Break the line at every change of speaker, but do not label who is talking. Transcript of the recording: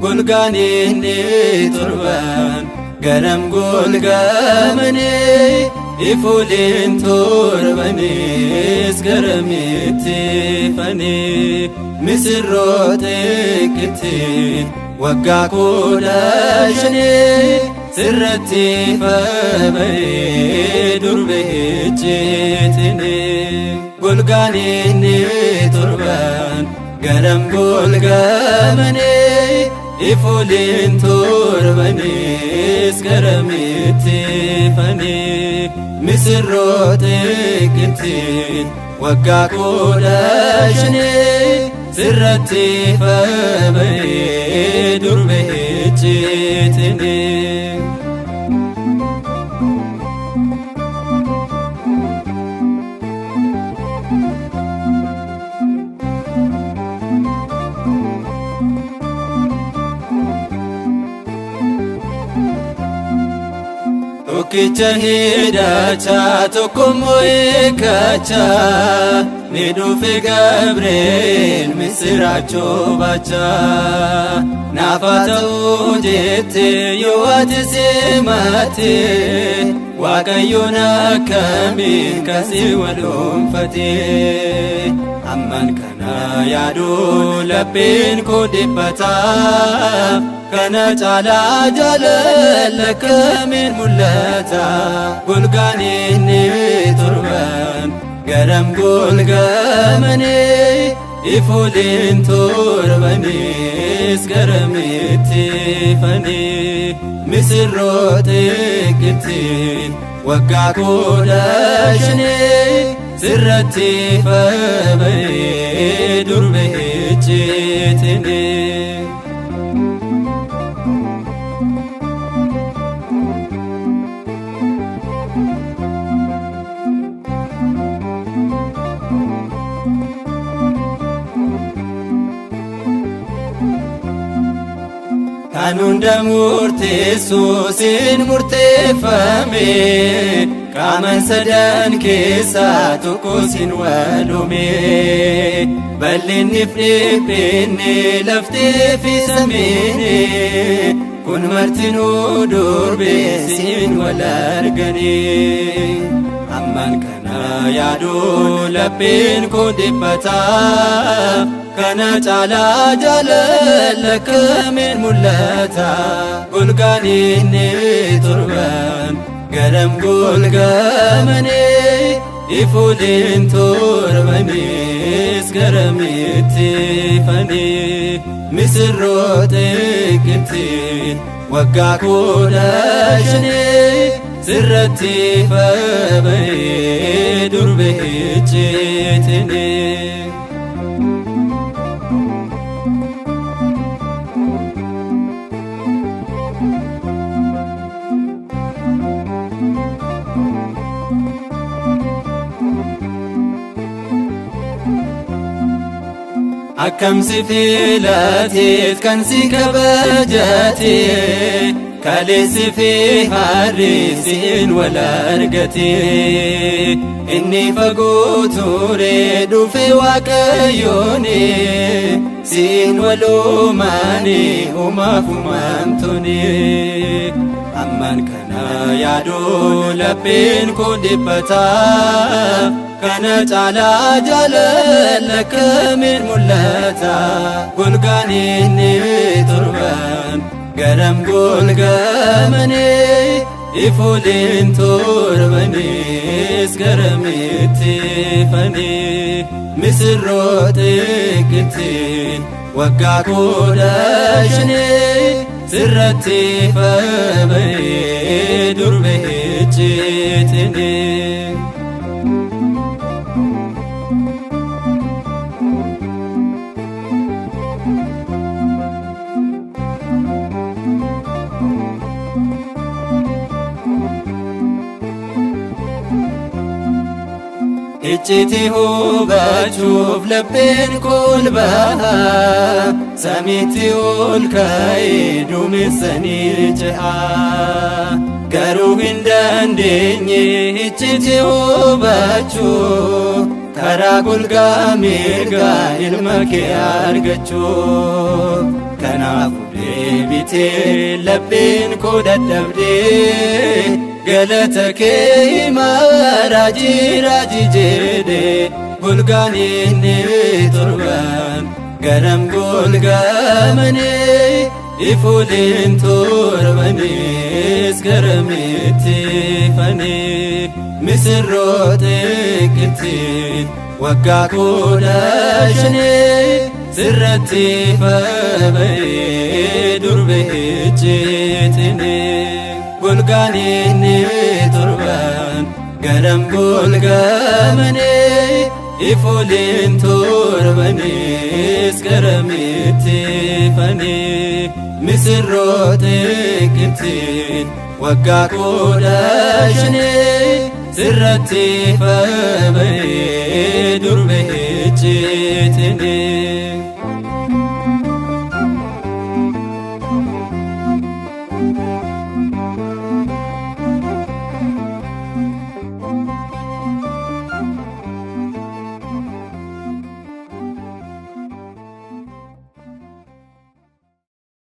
Golgaan inni torban garam golgamanii ifuuleen torbanis garamitti fanii misirroo xiqqittiin waggaa 15 sirratti faba'ee durbe icciitini. Golgaan inni torban garam golgamanii ifuuleen torbanis garamitti fanii misirroo xiqqittiin waggaa 15 sirratti faba'ee durbe icciitini. Tokkicha hidhachaa tokkommoo eeggachaa ni dhufe Gabriel misiraachoo baachaa. Naafa ta'uu jette yoo ati simatte, Waaqayyoon akkamiin kasii waluunfate? Amman kana yaaduu lapheen koo dhiphataa, kana caalaa jaalala akkamiin mul'ata? Golgaan inni torban garam golgamanii ifuuleen torbanis garamitti fanii misirroo xiqqittiin waggaa 15 sirratti faba'ee durbe icciitini. Kan hunda murteessu siin murteeffame, qaaman sadan keessaa tokko siin walume. Bal'inniif dhiphinni laftee fi samiini kun martinuu durbe siin wal arganii. Amman kana yaaduu lapheen koo dhiphataa, kana caalaa jaalala akkamiin mul'ata? Golgaan inni torban garam golgamanii ifuuleen torbanis garamitti fanii misirroo xiqqittiin waggaa 15 sirratti faba'ee durbe icciitini. Akkam si filateet kan si kabajate, kaleessi fi harri siin wal argate. Inni fagoo ture dhufe Waaqayyooni siin walumaani uumaaf uumamtooni. Amman kana yaaduu lapheen koo dhiphataa, kana caalaa jaalala akkamiin mul'ata? Golgaan inni torban garam golgamanii ifuuleen torbanis garamitti fanii misirroo xiqqittiin waggaa 15 sirratti faba'ee durbe icciitini. Iccitii hubachuuf lapheen kol baha, samiitti ol ka'ee duumessanii ce'a. Garuu hin dandeenye iccitii hubachuu. Karaa golgaa mirgaa ilma kee argachuu. Kanaafuu deebitee lapheen koo dadhabdee, galata kee himaa raajii raajii jedhee. Golgaan inni torban garam golgamanii, ifuuleen torbanis garamitti fanii. Misirroo xiqqittiin waggaa 15 sirratti faba'ee durbe icciitini. Golgaan inni torban garam golgamanii, ifuuleen torbanis garamitti fanii. Misirroo xiqqittiin waggaa 15 sirratti faba'ee durbe icciitini.